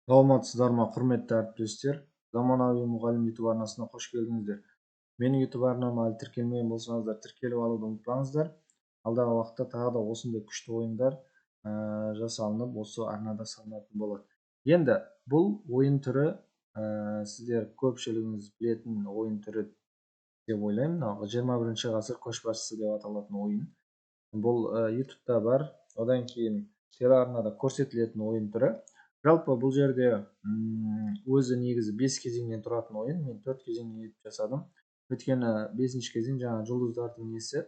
Саламатсыздар ма, құрметті әріптестер! Заманауи мұғалім YouTube арнасына қош келдіңіздер. Менің YouTube арнама әлі тіркелмеген болсаңыздар, тіркеліп алуды ұмытпаңыздар. Алдағы уақытта тағы да осындай күшті ойындар жасалынып, осы арнада салынатын болады. Енді бұл ойын түрі сіздер көпшілігіңіз білетін ойын түрі деп ойлаймын. Мынау 21 ғасыр көшбасшысы деп аталатын ойын. Бұл YouTube'та бар, одан кейін телеарнада көрсетілетін ойын түрі. Жалпы бұл жерде өзі негізі 5 кезеңнен тұратын ойын. Мен 4 кезеңнен етіп жасадым. Өйткені 5 кезең жаңа жұлдыздардың несі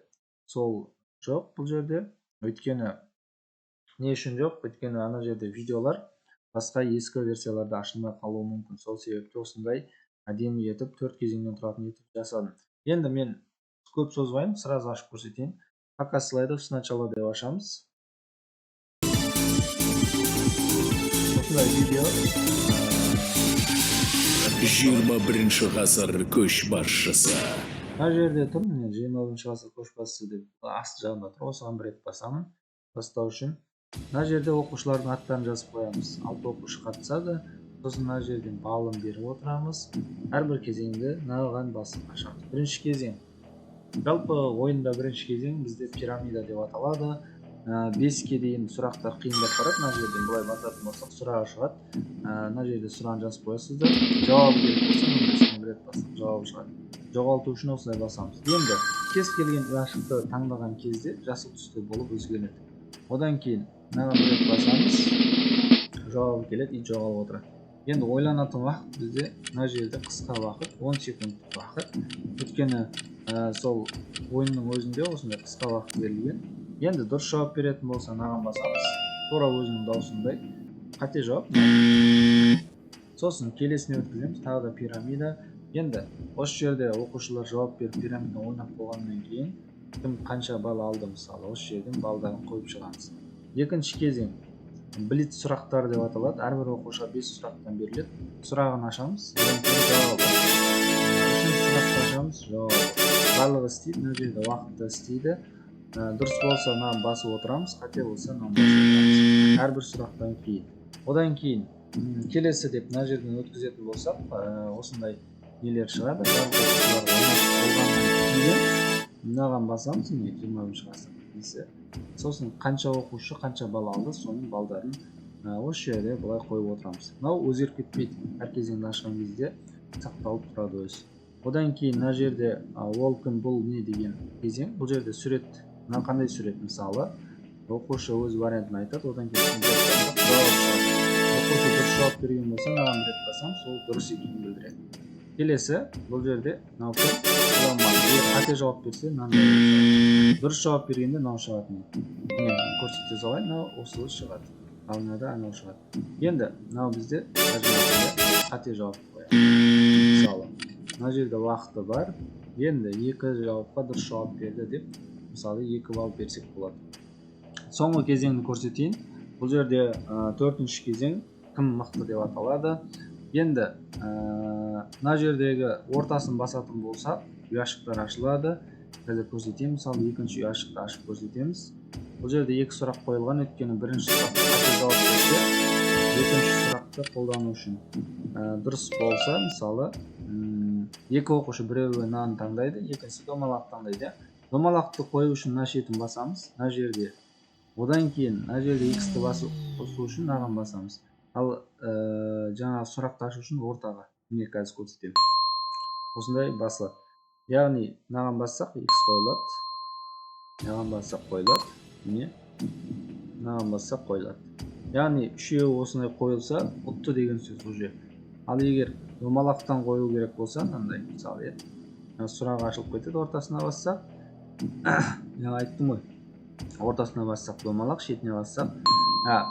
сол жоқ бұл жерде. Өйткені не үшін жоқ? Өйткені ана жерде видеолар басқа ескі версияларда ашылмай қалуы мүмкін. Сол себепті осындай әдемі етіп 4 кезеңнен тұратын етіп жасадым. Енді мен көп созбаймын, сразу ашып көрсетейін. Показ слайдов сначала деп ашамыз. Видео. 21 ғасыр көшбасшысы. Мына жерде тұр, міне 21 ғасыр көшбасшысы деп асты жағында тұр. Осыған бір рет басамын бастау үшін. Мына жерде оқушылардың аттарын жазып қоямыз. 6 оқушы қатысады. Сосын мына жерден балын беріп отырамыз. Әрбір кезеңді мынаған басып ашамыз. Бірінші кезең. Жалпы ойында бірінші кезең бізде пирамида деп аталады. 5-ке дейін сұрақтар қиындап барады. Мына жерден былай басатын болсақ, сұрағы шығады. Мына жерде сұрағын жазып қоясыздар. Жауабы керек болса, мына бір рет бассақ, жауабы шығады. Жоғалту үшін осылай басамыз. Енді кез келген ұяшықты таңдаған кезде жасыл түсті болып өзгереді. Одан кейін мынаған бір рет басамыз, жауабы келеді и жоғалып отырады. Енді ойланатын уақыт бізде мына жерде қысқа уақыт, 10 секундтық уақыт. Өйткені сол ойынның өзінде осындай қысқа уақыт берілген. Енді дұрыс жауап беретін болса, мынаған басамыз. Тура өзінің даусындай. Қате жауап. Сосын келесіне өткіземіз, тағы да пирамида. Енді осы жерде оқушылар жауап беріп пирамида ойнап болғаннан кейін кім қанша балл алды, мысалы, осы жерден балдарын қойып шығамыз. Екінші кезең блиц сұрақтар деп аталады. Әрбір оқушыға 5 сұрақтан беріледі. Сұрағын ашамыз, одан кейін жауабы. Үшінші сұрақты ашамыз, жауабы. Барлығы істейді, мына жерде уақытта істейді. Дұрыс болса мынаны басып отырамыз, қате болса мынаны басып отырамыз. Әрбір сұрақтан кейін. Одан кейін келесі деп мына жерден өткізетін болсақ, осындай нелер шығады. Барлық оқушылар ойнап болғаннан кейін мынаған басамыз, міне 21 ғасыр несі. Сосын қанша оқушы қанша балл алды, соның балдарын осы жерде былай қойып отырамыз. Мынау өзгеріп кетпейді, әр кезеңді ашқан кезде сақталып тұрады өзі. Одан кейін мына жерде ол кім, бұл не деген кезең. Бұл жерде сурет, мына қандай сурет, мысалы, оқушы өз вариантын айтады, одан кейін жауап шығады. Оқушы дұрыс жауап берген болса, мынаған бір рет басамыз, сол дұрыс екенін білдіреді. Келесі бұл жерде мынау кім, егер қате жауап берсе, мынандай дұрыс жауап бергенде мынау шығады. Міне көрсете салайын, мынау осы шығады, ал мынада анау шығады. Енді мынау бізде қате жауап қоямыз. Мысалы, мына жерде уақыты бар. Енді екі жауапқа дұрыс жауап берді деп, мысалы, 2 балл берсек болады. Соңғы кезеңді көрсетейін. Бұл жерде төртінші кезең кім мықты деп аталады. Енді мына жердегі ортасын басатын болсақ, ұяшықтар ашылады. Қазір көрсетейін, мысалы, екінші ұяшықты ашып көрсетеміз. Бұл жерде екі сұрақ қойылған, өйткені бірінші сұраққа қате жауап берсе, екінші сұрақты қолдану үшін. Дұрыс болса, мысалы, екі оқушы біреуі мынаны таңдайды, екіншісі домалақты таңдайды. Домалақты қою үшін мына шетін басамыз, мына жерде. Одан кейін мына жерде X-ті басу үшін мынаған басамыз. Ал жаңағы сұрақты ашу үшін ортаға, міне қазір көрсетемін. Осындай басылады. Яғни мынаған бассақ X қойылады, мынаған бассақ қойылады, міне мынаған бассақ қойылады. Яғни үшеуі осындай қойылса, ұтты деген сөз уже. Ал егер домалақтан қою керек болса, мынандай, мысалы, сұрақ ашылып кетеді, ортасына бассақ, жаңа айттым ғой, ортасына бассақ домалақ, шетіне бассақ,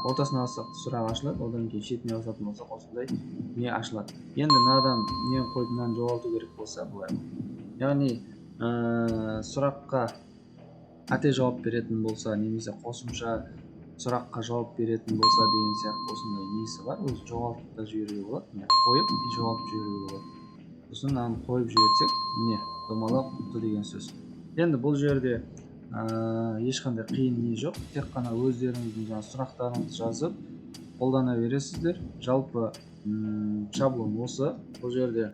ортасына бассақ сұрақ ашылады, одан кейін шетіне басатын болсақ осындай не ашылады. Енді мынадан нені қойып мынаны жоғалту керек болса, былай. Яғни сұраққа қате жауап беретін болса, немесе қосымша сұраққа жауап беретін болса деген сияқты осындай несі бар, өзі жоғалтып та жіберуге болады. Міне қойып и жоғалтып жіберуге болады. Сосын мынаны қойып жіберсек, міне домалақ ұтты деген сөз. Енді бұл жерде ешқандай қиын не жоқ, тек қана өздеріңіздің жаңа сұрақтарыңызды жазып, Қолдана бересіздер. Жалпы шаблон осы. Бұл жерде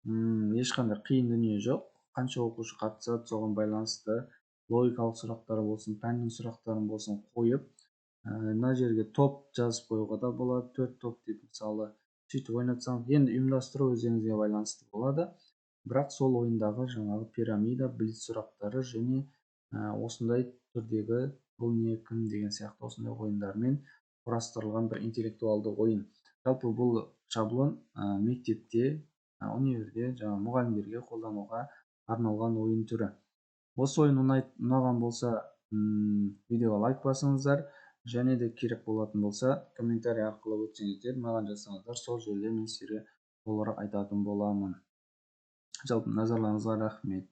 ешқандай қиын дүние жоқ. Қанша оқушы қатысады, соған байланысты логикалық сұрақтар болсын, пәннің сұрақтарын болсын қойып, мына жерге топ жазып қоюға да болады. 4 топ деп мысалы сөйтіп ойнатсаңыз, енді ұйымдастыру өздеріңізге байланысты болады. Бірақ сол ойындағы жаңағы пирамида, блиц сұрақтары және осындай түрдегі бұл не кім деген сияқты осындай ойындармен құрастырылған бір интеллектуалды ойын. Жалпы бұл шаблон мектепте, универде жаңа мұғалімдерге қолдануға арналған ойын түрі. Осы ойын ұнаған болса, видеоға лайк басыңыздар, және де керек болатын болса комментарий арқылы өтсеңіздер, маған жазсаңыздар, сол жерде мен сіздерге толығырақ айтатын боламын. Жалпы назарларыңызға рахмет.